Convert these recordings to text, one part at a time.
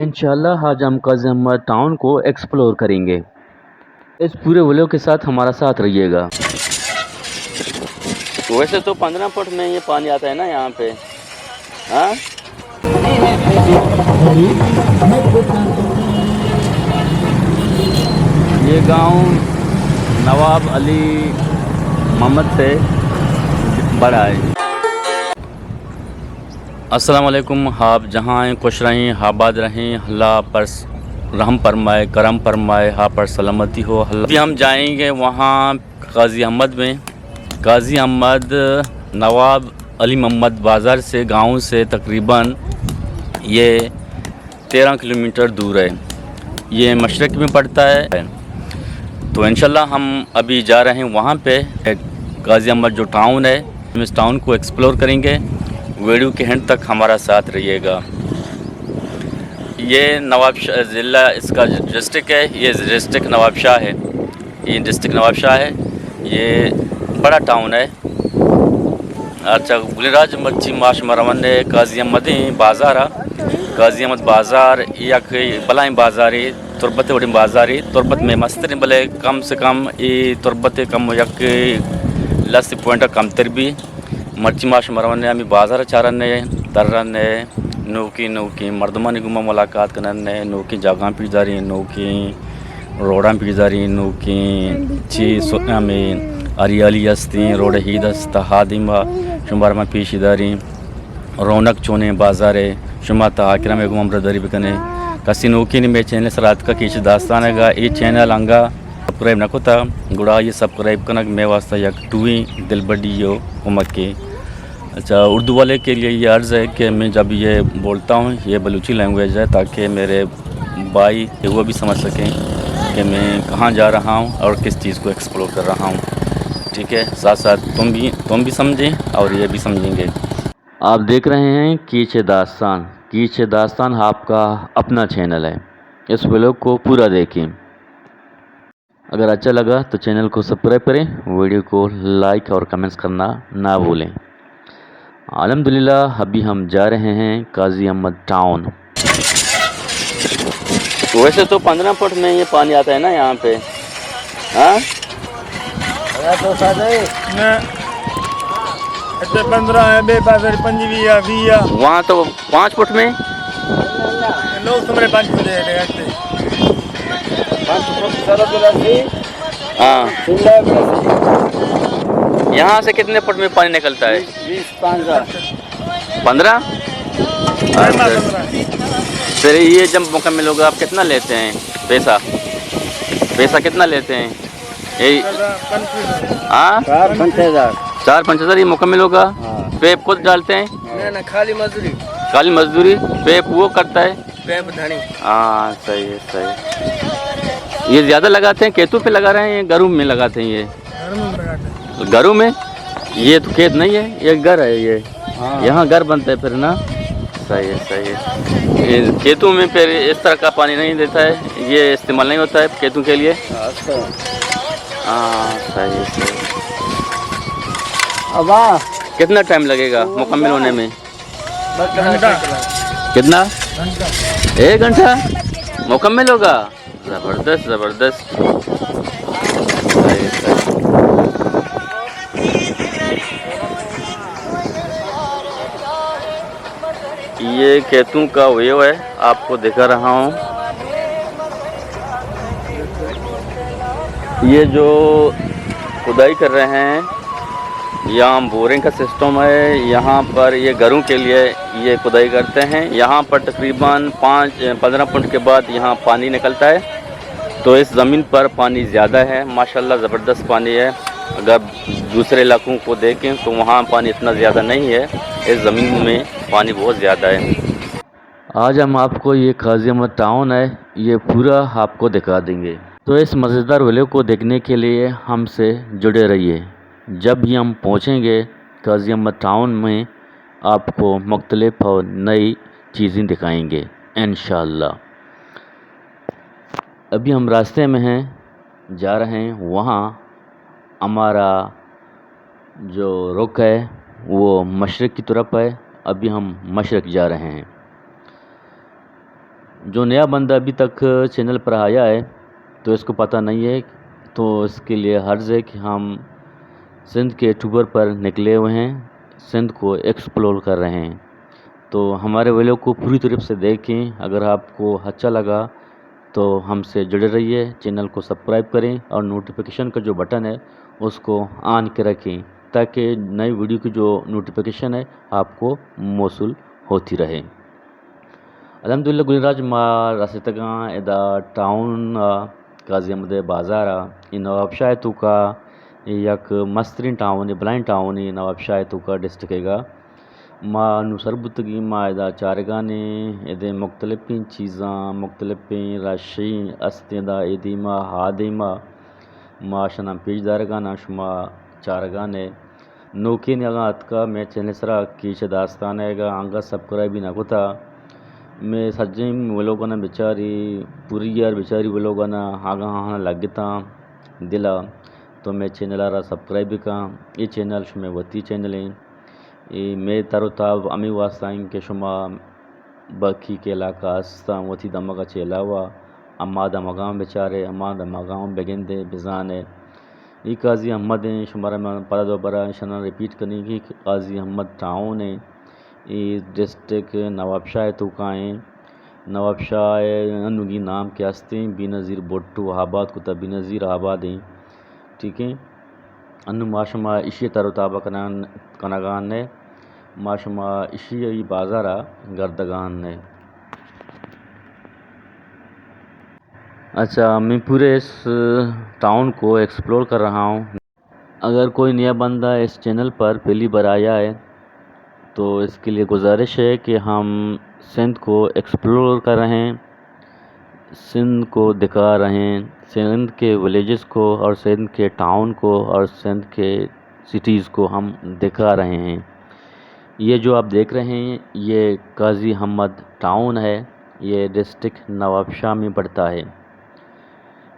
انشاءاللہ آج ہم قاضی احمد ٹاؤن کو ایکسپلور کریں گے۔ اس پورے ولاگ کے ساتھ ہمارا ساتھ رہیے گا۔ ویسے تو پندرہ فٹ میں یہ پانی آتا ہے نا یہاں پہ، ہاں؟ یہ گاؤں نواب علی محمد سے بڑا ہے۔ السلام علیکم، آپ جہاں ہیں خوش رہیں، آباد رہیں، اللہ پر رحم فرمائے، کرم فرمائے، آپ پر سلامتی ہو۔ اللہ، ابھی ہم جائیں گے وہاں قاضی احمد میں۔ قاضی احمد نواب علی محمد بازار سے، گاؤں سے تقریباً یہ تیرہ کلومیٹر دور ہے، یہ مشرق میں پڑتا ہے۔ تو انشاءاللہ ہم ابھی جا رہے ہیں وہاں پہ، قاضی احمد جو ٹاؤن ہے، ہم اس ٹاؤن کو ایکسپلور کریں گے۔ ویڈیو کے اینڈ تک ہمارا ساتھ رہیے گا۔ یہ نواب شاہ ضلع، اس کا جو ڈسٹرکٹ ہے، یہ ڈسٹرکٹ نواب شاہ ہے، یہ ڈسٹرکٹ نواب شاہ ہے، یہ بڑا ٹاؤن ہے۔ اچھا، گلیں راج، مرچی ما شما روان ایں قاضی احمد بازار ءَ۔ قاضی احمد بازار یک بلاہیں بازارے، تربت وڑیں بازارے، تربت میں مستریں، بلے کم سے کم اے تربت کم یک لس پوائنٹ کمتر بی۔ مرچی ما شما روان ایں، ہمے بازار چاران ایں، تران ایں، نوکیں نوکیں مردمانی گوما ملاقات کنان ایں، نوکیں جاگہاں پیش داریں، نوکیں روڈاں پیش داریں، نوکیں چی سو-، ہمے ہریالی ہستیں، روڈ ہید ہست، ہا دیما شمبار ما پیش داریں۔ رونق چونیں بازارے، شما تا آخر میں گوما ہمراہداری بکنے۔ کسی نوکیں مے چینل سر آتکا کیچ داستان گا، اے چینل انگا سبسکرائب نہ کتا، گڑا یہ سبسکرائب کنگ مے واسطہ یک ٹوئیں دلبڈی و کمکے۔ اچھا، اردو والے کے لیے یہ عرض ہے کہ میں جب یہ بولتا ہوں، یہ بلوچی لینگویج ہے، تاکہ میرے بھائی وہ بھی سمجھ سکیں کہ میں کہاں جا رہا ہوں اور کس چیز کو ایکسپلور کر رہا ہوں۔ ٹھیک ہے، ساتھ ساتھ تم بھی، تم بھی سمجھیں اور یہ بھی سمجھیں گے۔ آپ دیکھ رہے ہیں کیچ داستان۔ کیچ داستان آپ کا اپنا چینل ہے، اس ولاگ کو پورا دیکھیں۔ اگر اچھا لگا تو چینل کو سبسکرائب کریں، ویڈیو کو لائک اور کمنٹس کرنا نہ بھولیں۔ الحمدللہ، ابھی ہم جا رہے ہیں قاضی احمد ٹاؤن۔ ویسے تو پندرہ فٹ میں یہ پانی آتا ہے نا یہاں پہ، ہاں؟ نہ۔ اتے پندرہ ہے، بے پاسے پنجوی ہے، وی ہے۔ وہاں تو پانچ فٹ میں؟ لوگ تمہارے پانچ فٹ ہے، اتے۔ پانچ فٹ سارا تو رسی۔ ہاں۔ سنگا بھی رسی۔ یہاں سے کتنے فٹ میں پانی نکلتا ہے؟ بیس، پندرہ۔ پندرہ؟ پندرہ۔ پھر یہ جب مکمل ہوگا، آپ کتنا لیتے ہیں پیسہ؟ پیسہ کتنا لیتے ہیں؟ یہ، ہاں؟ چار پنچ ہزار۔ چار پنچ ہزار یہ مکمل ہوگا؟ ہاں۔ پیپ خود ڈالتے ہیں؟ نہ، نہ، خالی مزدوری۔ خالی مزدوری، پیپ وہ کرتا ہے؟ پیپ دھنی۔ ہاں، صحیح ہے، صحیح ہے۔ یہ زیادہ لگاتے ہیں، کھیتوں پہ لگا رہے ہیں یا گھروں میں لگاتے ہیں یہ؟ گھروں میں لگاتے ہیں۔ گھروں میں؟ یہ تو کھیت نہیں ہے، یہ گھر ہے یہ۔ ہاں۔ یہاں گھر بنتا ہے پھر نا؟ صحیح ہے، صحیح ہے۔ یہ کھیتوں میں پھر اس طرح کا پانی نہیں دیتا ہے، یہ استعمال نہیں ہوتا ہے کھیتوں کے لیے؟ ہاں، اچھا۔ ہاں، صحیح ہے، صحیح ہے۔ ابا۔ کتنا ٹائم لگے گا مکمل ہونے میں؟ گھنٹہ۔ کتنا؟ گھنٹہ۔ ایک گھنٹہ مکمل ہوگا؟ زبردست، زبردست۔ یہ کھیتوں کا ویو ہے، آپ کو دکھا رہا ہوں۔ یہ جو کھدائی کر رہے ہیں، یہاں بورنگ کا سسٹم ہے، یہاں پر یہ گھروں کے لیے یہ کھدائی کرتے ہیں۔ یہاں پر تقریباً پانچ، پندرہ فٹ کے بعد یہاں پانی نکلتا ہے، تو اس زمین پر پانی زیادہ ہے، ماشاءاللہ زبردست پانی ہے۔ اگر دوسرے علاقوں کو دیکھیں تو وہاں پانی اتنا زیادہ نہیں ہے، اس زمین میں پانی بہت زیادہ ہے۔ آج ہم آپ کو یہ قاضی احمد ٹاؤن ہے، یہ پورا آپ کو دکھا دیں گے۔ تو اس مزیدار ولاگ کو دیکھنے کے لیے ہم سے جڑے رہیے۔ جب بھی ہم پہنچیں گے قاضی احمد ٹاؤن میں، آپ کو مختلف اور نئی چیزیں دکھائیں گے انشاءاللہ۔ ابھی ہم راستے میں ہیں، جا رہے ہیں وہاں۔ ہمارا جو رخ ہے وہ مشرق کی طرف ہے، ابھی ہم مشرق جا رہے ہیں۔ جو नया बंदा अभी तक चैनल पर आया है तो इसको पता नहीं है, तो इसके लिए हर्ज है कि हम सिंध के टूर पर निकले हुए हैं, सिंध को एक्सप्लोर कर रहे हैं। तो हमारे व्लॉग को पूरी तरफ से देखें। अगर आपको अच्छा लगा तो हमसे जुड़े रहिए, चैनल को सब्सक्राइब करें और नोटिफिकेशन का जो बटन है उसको ऑन के रखें, ताकि नई वीडियो की जो नोटिफिकेशन है आपको मौसूल होती रहे। الحمدللہ گلیں راج، ما رستگاں ادا ٹاؤن ءَ، قاضی احمد ءِ بازار ءَ۔ اے نوابشاہ ءِ توکا یک مستریں ٹاؤنے، بلائیں ٹاؤنے نوابشاہ ءِ توکا، ڈسٹرکٹ ءِ گا۔ ما نوں سر بوتگیں، ما ادا چارگانے، ادے مختلفیں چیزاں، مختلفیں رشیں استیں ادا اے دیما، آ دیما۔ ما اشاناں پیش دارگانا، شما چارگانے۔ نوکیں اگاں اتکا مئے چینل سرا کیچ داستان ءَ، اگاں آنگا سبسکرائب نہ کتا، مئے سجیں ولوگانا بچاری، پوری یار بچاری ولوگانا، اگاں آہاں لگتاں دلا، تو مئے چینل ءَ را سبسکرائب بکاں۔ اے چینل شمئے وتی چینل ایں۔ اے مئے تر و تاب ہمے واسطہ ایں کہ شما باقی کہ علاقہ ہستاں، وتی دمگ ءَ چہ علاوہ ہما دمگاں بچارے، ہما دمگاں بگندے، بزانے۔ اے قاضی احمد ایں، شمارا من پدا دوبارہ اشاناں ریپیٹ کنیں کہ قاضی احمد ٹاؤن ایں، اے ڈسٹرکٹ نوابشاہ ءِ توکا ایں۔ نوابشاہ ءِ انوگی نام کہ ہستیں، بینظیر بھٹو آباد کتا، بینظیر آباد ایں۔ ٹھیک ایں، انوں ما شما اشی ءِ تر و تاب ءَ کنان، کنگان ایں، ما شما اشی ءِ بازار ءَ گردگان ایں۔ اچھا، میں پورے اس ٹاؤن کو ایکسپلور کر رہا ہوں۔ اگر کوئی نیا بندہ اس چینل پر پہلی بار آیا ہے تو اس کے لیے گزارش ہے کہ ہم سندھ کو ایکسپلور کر رہے ہیں، سندھ کو دکھا رہے ہیں، سندھ کے ولیجز کو اور سندھ کے ٹاؤن کو اور سندھ کے سٹیز کو ہم دکھا رہے ہیں۔ یہ جو آپ دیکھ رہے ہیں، یہ قاضی احمد ٹاؤن ہے، یہ ڈسٹرکٹ نوابشاہ میں پڑتا ہے۔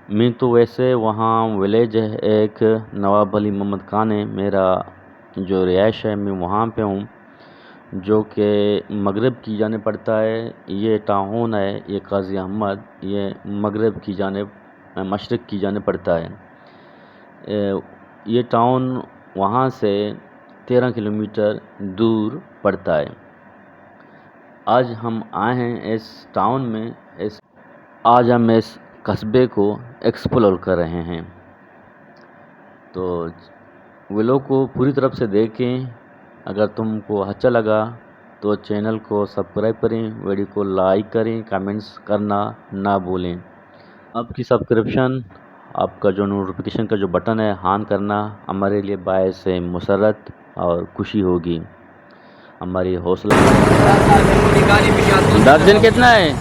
میں تو ویسے وہاں ولیج ہے ایک، نواب علی محمد خان ہے میرا جو رہائش ہے، میں وہاں پہ ہوں، جو کہ مغرب کی جانب پڑتا ہے۔ یہ ٹاؤن ہے، یہ قاضی احمد، یہ مغرب کی جانب، مشرق کی جانب پڑتا ہے۔ اے، یہ ٹاؤن وہاں سے تیرہ کلومیٹر دور پڑتا ہے۔ آج ہم آئے ہیں اس ٹاؤن میں، اس آج ہم اس قصبے کو ایکسپلور کر رہے ہیں۔ تو ولوگ کو پوری طرف سے دیکھیں۔ اگر تم کو اچھا لگا تو چینل کو سبسکرائب کریں، ویڈیو کو لائک کریں، کمنٹس کرنا نہ بھولیں۔ آپ کی سبسکرپشن، آپ کا جو نوٹیفکیشن کا جو بٹن ہے آن کرنا ہمارے لیے باعث مسرت اور خوشی ہوگی۔ ہماری حوصلہ۔ درجن کتنا ہے؟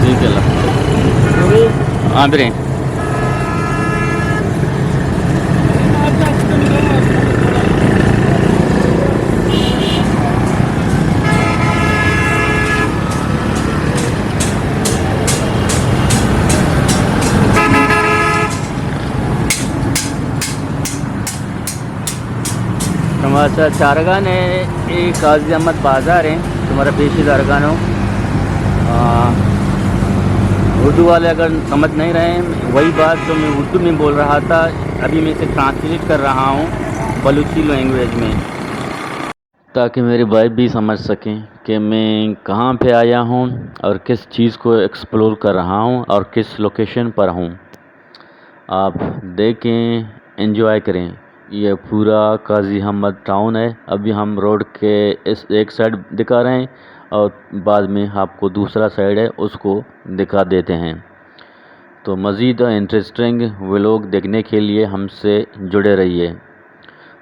ٹھیک ہے اللہ۔ ہاں، برے۔ شما چا-، چارگان ہے، اے قاضی احمد بازار ہیں، تمہارا پیشی دارگانوں۔ آ، اردو والے اگر سمجھ نہیں رہے ہیں، وہی بات جو میں اردو میں بول رہا تھا، ابھی میں اسے ٹرانسلیٹ کر رہا ہوں بلوچی لینگویج میں، تاکہ میرے بھائی بھی سمجھ سکیں کہ میں کہاں پہ آیا ہوں اور کس چیز کو ایکسپلور کر رہا ہوں اور کس لوکیشن پر ہوں۔ آپ دیکھیں، انجوائے کریں۔ یہ پورا قاضی احمد ٹاؤن ہے۔ ابھی ہم روڈ کے اس ایک سائیڈ دکھا رہے ہیں اور بعد میں آپ کو دوسرا سائیڈ ہے، اس کو دکھا دیتے ہیں۔ تو مزید انٹرسٹنگ ولاگ دیکھنے کے لیے ہم سے جڑے رہیے۔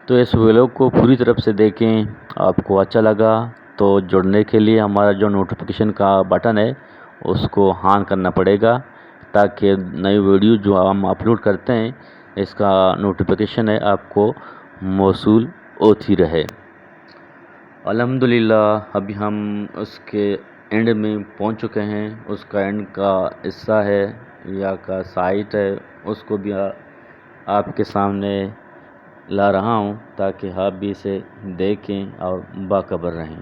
تو اس ولاگ کو پوری طرف سے دیکھیں، آپ کو اچھا لگا تو جڑنے کے لیے ہمارا جو نوٹیفکیشن کا بٹن ہے، اس کو آن کرنا پڑے گا، تاکہ نئی ویڈیو جو ہم اپلوڈ کرتے ہیں، اس کا نوٹیفکیشن ہے آپ کو موصول ہوتی رہے۔ الحمدللہ، ابھی ہم اس کے اینڈ میں پہنچ چکے ہیں۔ اس کا اینڈ کا حصہ ہے یا کا سائٹ ہے، اس کو بھی آ-، آپ کے سامنے لا رہا ہوں، تاکہ آپ بھی اسے دیکھیں اور باخبر رہیں۔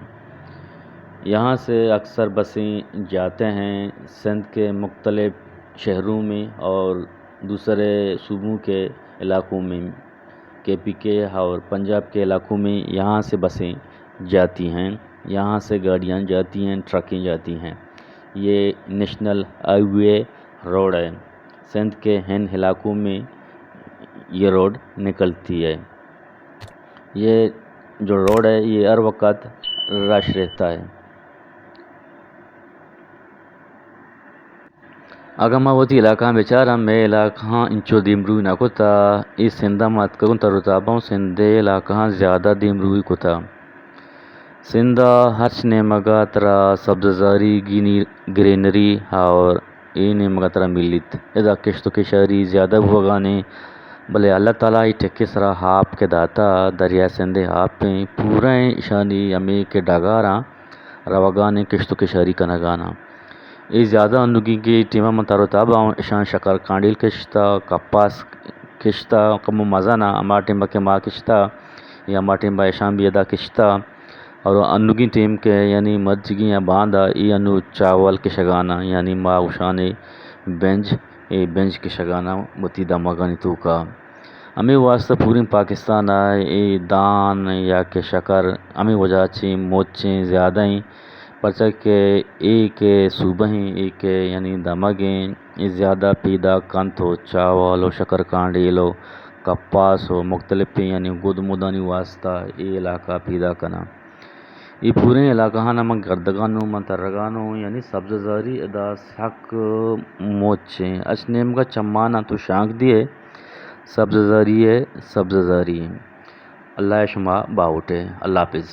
یہاں سے اکثر بسیں جاتے ہیں سندھ کے مختلف شہروں میں اور دوسرے صوبوں کے علاقوں میں، کے پی کے اور پنجاب کے علاقوں میں یہاں سے بسیں جاتی ہیں، یہاں سے گاڑیاں جاتی ہیں، ٹرکیں جاتی ہیں۔ یہ نیشنل ہائی وے روڈ ہے، سندھ کے ان علاقوں میں یہ روڈ نکلتی ہے۔ یہ جو روڈ ہے، یہ ہر وقت رش رہتا ہے۔ اگاں ما وتی علاقہاں بچاراں، مئے علاقہاں انچو دیمروی نہ کتا۔ اے سندھ ء ما اتکگوں تر و تاباں، سندھ ء علاقہاں زیادہ دیمروی کتا۔ سندھ ء ہرچ نیمگ ء ترا سبززاری، گینی-، گرینری اور اے نیمگ ء ترا ملیت۔ ادا کشت و کشاری زیادہ بوگانے، بلے اللہ تعالی ء ٹکے سرا آپ کہ داتا، دریائے سندھ ء آپ ایں، پورا ایں اشانی ہمے کہ ڈگاراں روگانے، کشت و کشاری کنگانا۔ اے زیادہ انوگیں کہ ٹیما من تر و تاب آں، اشاں شکر کانڈیل کشتا، کپاس کشتا، کمو مزن آ، ہما ٹیما کہ ما کشتا، یا ہما ٹیما اشاں بھی ادا کشتا۔ اور انوگیں ٹیم کہ یعنی مرچیگیں یا باندا، اے انو چاول کشگانا، یعنی ما گوشانے بنج، اے بنج کشگانا وتی دمگانی توکا۔ ہمے واسطہ پوریں پاکستان ء اے دان یا کہ شکر ہمے وجہ چیں مچیں زیادہ ایں، پرچا کہ اے کہ صوبہ ایں، اے کہ یعنی دمگ ایں، اے زیادہ پیداک کنت و چاول و شکر کانڈیل و کپاس و مختلفیں یعنی گد مدانی واسطہ اے علاقہ پیداک کناں۔ اے پوریں علاقہاں من گردگانوں، من ترگانوں، یعنی سبززاری ادا سک مچیں۔ اچ نیمگا چماناں تو شانک دیئے، سبززاری ہے، سبززاری۔ اللہ شما باہوٹے۔ اللہ حافظ۔